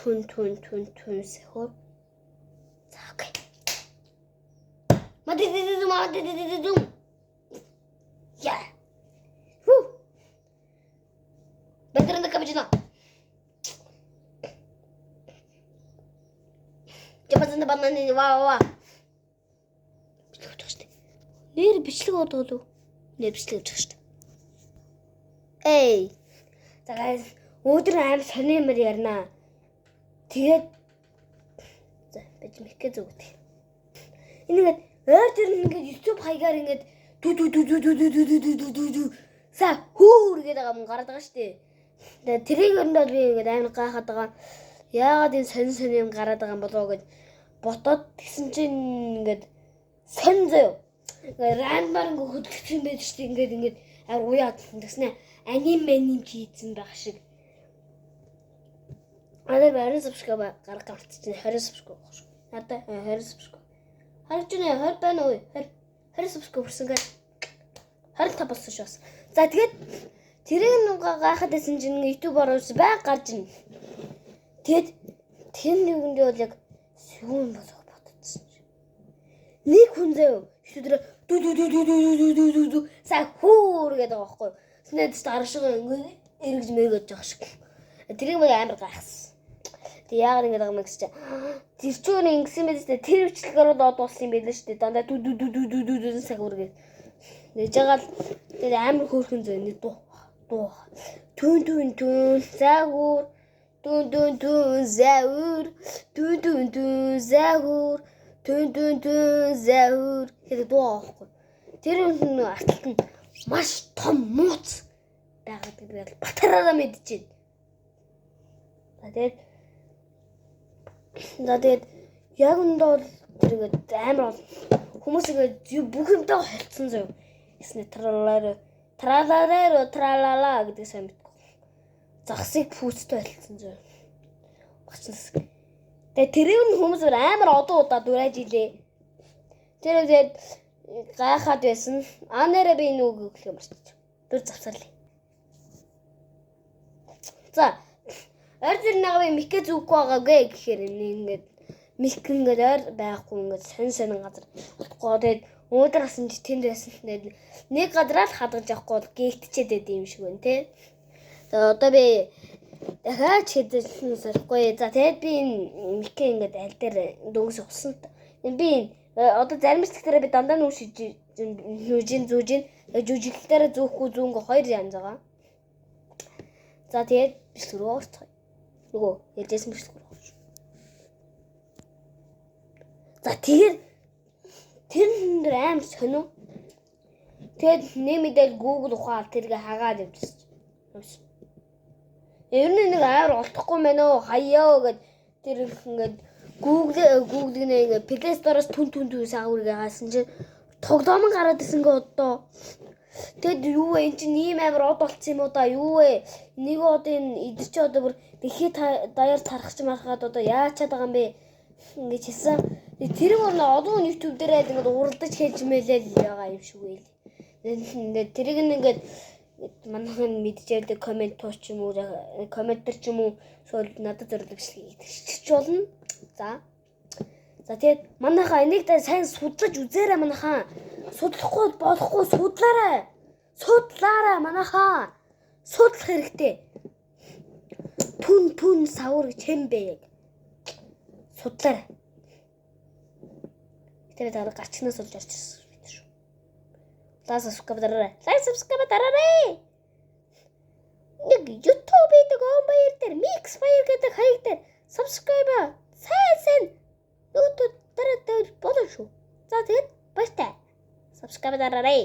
түн түн түн түн сахиур. За окей. Мадидидидум мадидидидум. Я. Ху. Бэтрэнэ капучино. Жапазанда бананы ва ва. Бичлэг өгч штэ. Нэр бичлэг бодгоо лүү? Нэр бичлэг өгч штэ. Эй. За guys, өнөөдөр амар сони юмар ярина. Тэгээд за бэж мэхгэ зүгт. Энэ ингээд ойр тэр ингээд YouTube хаягаар ингээд ду ду ду ду ду ду ду ду ду ду ду ду са хүүр гэдэг байгаа юм гараад байгаа штэ. Тэгээд тэрийг өрөндөө би ингээд амар гайхаад байгаа. Яагаад энэ сонин сонин юм гараад байгаа юм болоо гэж ботоод тэгсэн чинь ингээд сонин заяо. Ингээд рандмар ингээд хөдөлгсөн байж штэ ингээд ингээд амар уяад тэгснэ аниме аним хийцэн байх шиг. Надад 20 subscribe гарах гарч чинь 20 subscribe шүү. Надад 20 subscribe. Харж байна 20 байна уу? 20 20 subscribe хүрсэн гэх 25 болсон шүү бас. За тэгээд тэрийг нэг гайхаад байсан чинь YouTube оруулсан бай гарч ирнэ. Тэгээд тэр нэгэндээ бол яг юм болоо бодсон чинь. Нэг хүн заяа YouTube дээр ду ду ду ду ду ду ду ду ду са хүүр гэдэг байгаа байхгүй юу. Тэснээд ч аршиг ингээд эргэж мэргэж байгаа шиг. Тэрийг мөр амар гайхсан. Тэг яагаад ингэж байгаа юм гэсэн чинь тэр чинь ингэсэн байл шүү дээ. Тэр бичлэгээр бол од болсон юм байл шүү дээ. Дандаа ду ду ду ду ду ду ду цаг үргээд. Нэж байгаа л тэр амар хөөрхөн зөө нэг дуу дуу. Түн түн түн загвар түн түн түн загвар түн түн түн загвар түн түн түн загвар гэдэг дуу аахгүй. Тэр хүн арталт нь маш том нууц байгаад гэдэг бол батараараа мэдчихэв. За тэгээд за тэгээд яг үндэ бол тэр ингээд амар бол хүмүүс ингээд бүх юмтай холцсон заяа. Тэснэ тралалаа тралалаа тралала гэдэг сайн мэдгүй. Загсыг пүүцтэй холцсон заяа. Багчнаас. Тэгээд тэрийг нь хүмүүс амар одон удаа дүрэж илээ. Тэр тэгээд гайхаад байсан. А нэрэ би энэ үг өгөх юм марччих. Дүр завсарлаа. За ойр зэр нэг би микэ зүггүй байгаа гэ гэхээр энэ ингээд мик ингээд ойр байхгүй ингээд сонь сонин газар утгагүй. Тэгээд өнөөдөр хасан чи тэнд байсан. Тэгээд нэг газараа л хадгалж явахгүй бол гэгтчихэд байд юм шиг байна те. За одоо би дахиад хэдэн сарахгүй. За тэгээд би энэ микэ ингээд аль дээр дөнгөс ухсан. Би одоо зарим хэсгээр би дандаа нүүш нүүжин зүүжин жүжиглэлтээр зүүхгүй зүүнг хоёр янз байгаа. За тэгээд бичлэг рүү орцгоё. Нөгөө ярьжсэн бичлэг рүү орч. За тэгээд тэр хүн амар сонио. Тэгээд нэг мэдээл Google ухаал тэргээ хагаад явчихсан. Ер нь нэг амар олдохгүй мэн үү хаяа гэд тэр ингээд Google гинэ ингээд Play Store-оос түн түн түн саагвар хаасан чинь тоглоом гараад ирсэнгээ одоо. Тэгэд юу вэ эн чинь ийм амар од болцсон юм уу да юу вэ? Нэг одоо энэ идэр чи одоо бүр дэлхийд даяар тарах ч мархаад одоо яачаад байгаа юм бэ? Ингэж хэлсэн. Тэр бүр олон YouTube дээр ингээд уралдаж хэлж мэлээ л байгаа юм шиг байл. Тэрийг ингээд манайхан мэдчихээд коммент тууч юм уу комментэр ч юм уу эсвэл надад зориулдаг бичлэг хийдэг ч болно. За. За тэгээд манайхаа энийг та сайн судлаж үзээрэй манайхаа. Судлахгүй болохгүй судлаарай. Судлаарай манайхаа. Судлах хэрэгтэй. Түн түн савар гэж хэм бэ яг. Судлаарай. Тэр дараа гарчнаас болж орж ирсэн шүү. Лайк subscribe дараарай. Лайк subscribe дараарай. Нэг YouTube гэдэг он баяр дээр Mix баяр гэдэг хаяг дээр subscribe сайн сайн YouTube дараа болно шүү. За тэгээд баяртай. Subscribe дараарай.